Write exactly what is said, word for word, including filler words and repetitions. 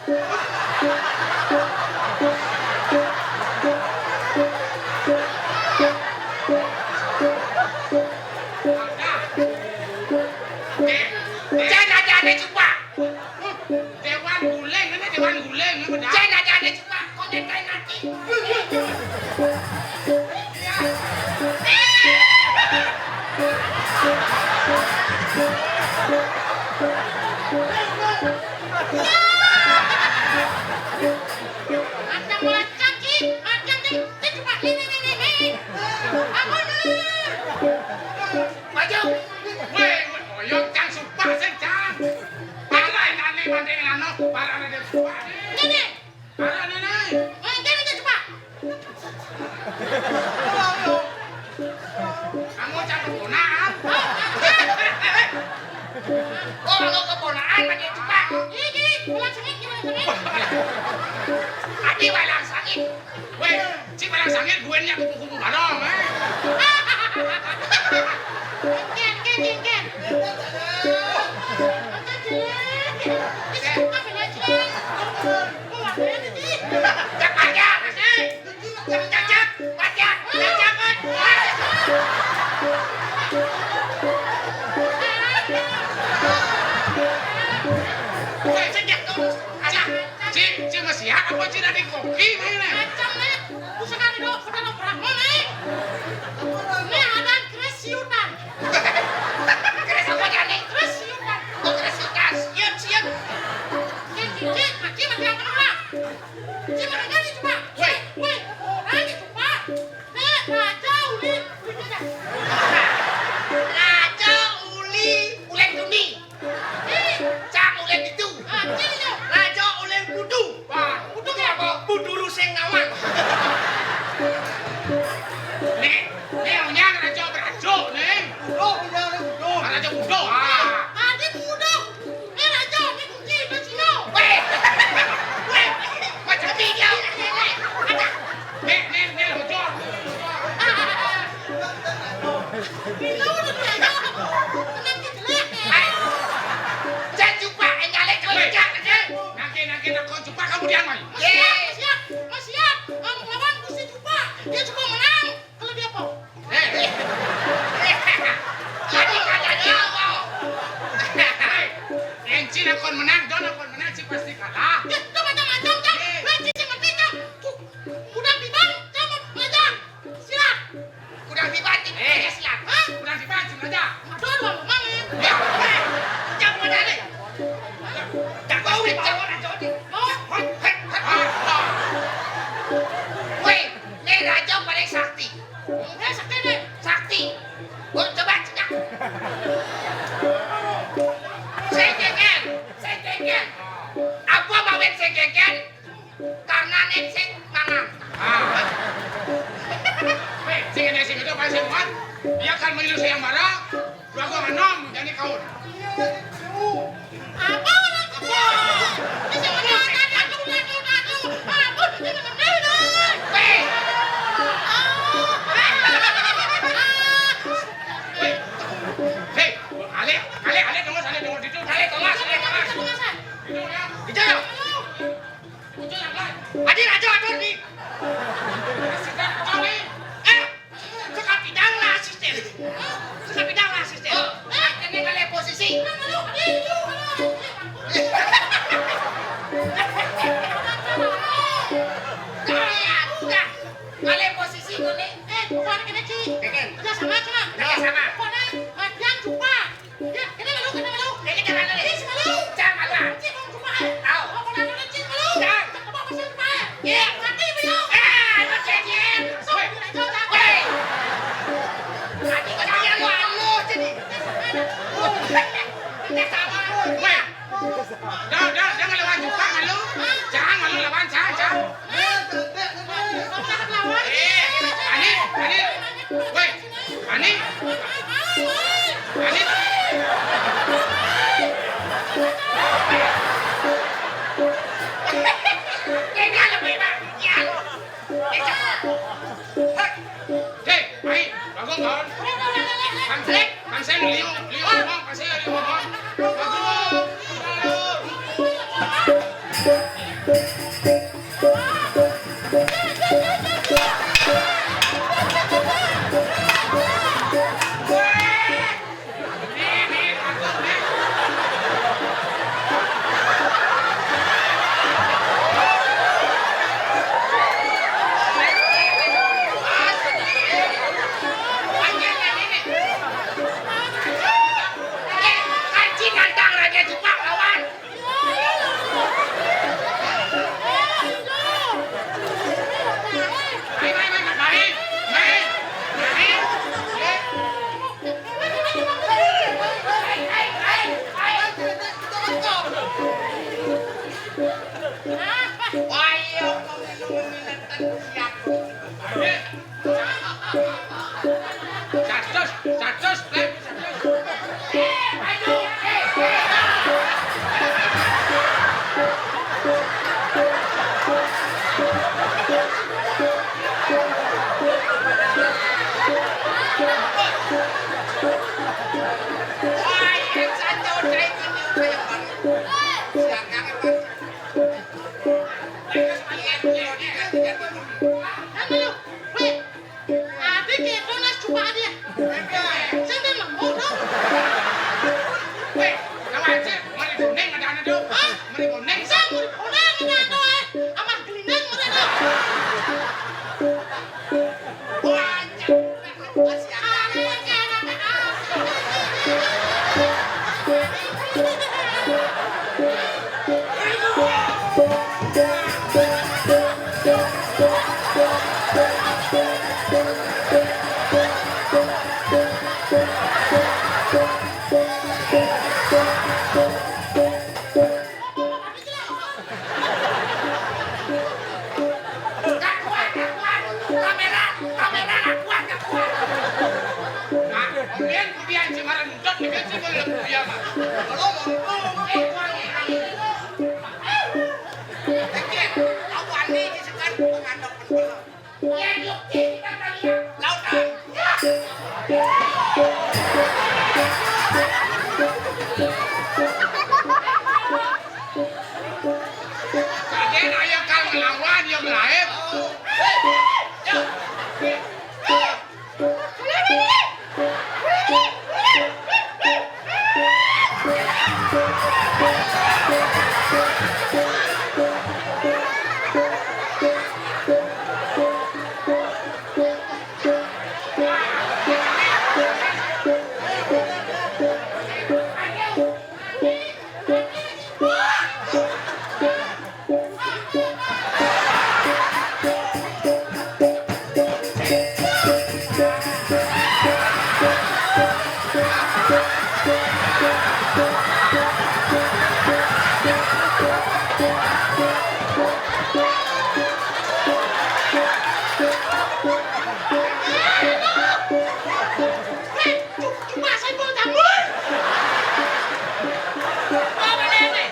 Cen aja ane cupak. Dewan guling, ini dewan guling, ini benar. Cen aja ane cupak, kok nyentai nanti. Macam-macam, Ci. Macam, Ci. Ci, cupak. Ini, ini, ini. Bangun, ah. Maju. Weh, weh, oyong cang sumpah sing cang. Maju ae nane mate ngano, parane dia sumpah. Nene. Parane ne. Mangke aja sumpah. Kamu cang keponakan. Oh, kamu keponakan pakai sumpah. Iki, bulan sengit, bulan sengit. Adi walang sangit. Weh, cik barang sangit, gue nya kupu-kupu barong, eh. Ken, ken, ken, ken. Cak aja, eh. Cak, cak, cak. Wajah, cak, cak, cak. Weh, cek, cek, terus. Aja. Cik, cik, masih apa, cik, dari kopi, mana? Macam, eh. Pusaka ni dok, pusaka Brahma ni. Ni ada keris siutan. Keris apa jadi? Keris siutan. Oh, keris siutan. Siap, siap. Cik, cik, cik, cik, macam apa? Cik, mana jadi cupak? Weh. Weh, orang ni cupak. Eh, raja uli, uli kerja. Raja uli, ulen tuni. Cang ulen itu. Ah, cing itu. Raja ulen budu. Wah, budu apa? Buduru sing ngawang. Nih, nih, punya raja berajuk, nih. Budu, punya budu. Raja budu. Ah. Adi budu. Eh, raja, ni kunci, ni Cina. Weh. Weh, macam ni dia. Nih, nih, nih, raja. Jan cupak, eh, nyalek kau. Weh, jan, jan. Nangke, nangke, nak kau cupak, kamu diam, mai. Mas siap, mas siap, mas siap. Kamu lawan Gusti Cupak. Dia cupak menang. Kalau dia apa? Eh. Jadi kata dia apa? Weh, Enci nak kon menang, Don nak kon menang, si pasti kalah. Ya, kau macam-macam, Cang. Eh. Weh, Ci, Ci, ngerti, Cang. Ku-, kudang di bang, Cang, belajar. Silat. Kudang dibanting, eh, aja silat. Hah? Kudang dibanting aja. Aduh, aduh, aduh, Mang, ya. Ya, eh, jangan pada ni. Jangan kau ni bawa orang Jawa ni. Oh. Hei, hei, hei. Weh, ni raja paling sakti. Eh, sakti ni. Sakti. Oh, coba cakap. Sengkeken, sengkeken. Apa mawen sengkeken? Karena nek sing mangan. Ah. Hei, sing nek sing itu apa sing muat? Dia kan milu sayang bara, dua gua enam, jadi kaun. Apa orang apa? Bisa menang, aku, aku, aku, aku. Apa? Bisa menang, aku. Hei. Hei, alik, alik, alik, tunggu, alik, tunggu, itu, alik, tunggu, alik, tunggu. Itu ya. Adi raja atur ni. Sudah kau ni. Eh, suka pidang lah asisten. Suka pidang lah asisten. Oh, eh, ini kali posisi. Nah, sudah. Kali posisi kau ni. Eh, bukan kena cik. Kerja sama cuma. Kerja sama. Kau ni, eh, yang cuba. Ya, kena malu, kena malu. Ini kena malu. Ini semalu. Jangan malu. Cik, kamu cuba, eh. Tahu. Kamu kena malu, cik, malu. Jangan. Cik, kamu pasang cuba, eh. Iya. Mati, malu. Ah, itu cek, cek. Weh. Weh. Mati, kau jangan malu, jadi. Kita sama. Weh. Dah, dah, jangan lawan cupak, malu. Jangan malu lawan, jangan, jangan. Eh, Ani, Ani. Weh. Ani? Ani? Ini ada apa, Pak? Ya. Hei, mai, bangun, kawan. Kan saya, kan saya liu, liu ngomong, kan saya liu ngomong. Bangun. Satus, satus, Lem. Ati kéto nas cuma dia. Sing den lemu to. Wéh, nang aja, mari boning ada-ada to. Hah? Mari boning. Sing mari boning ada-ada, eh. Aman gelinding mari ada. Wah, Nah, mbiyen kuwi anjing arendot iki sing mlebu ya, Mas. Iki, aku ani iki sekan ngandhok bener. Lautan. Kadén ayo kang nglawan ya mlaib. Cuma Saiful Jamur. Apa nenek?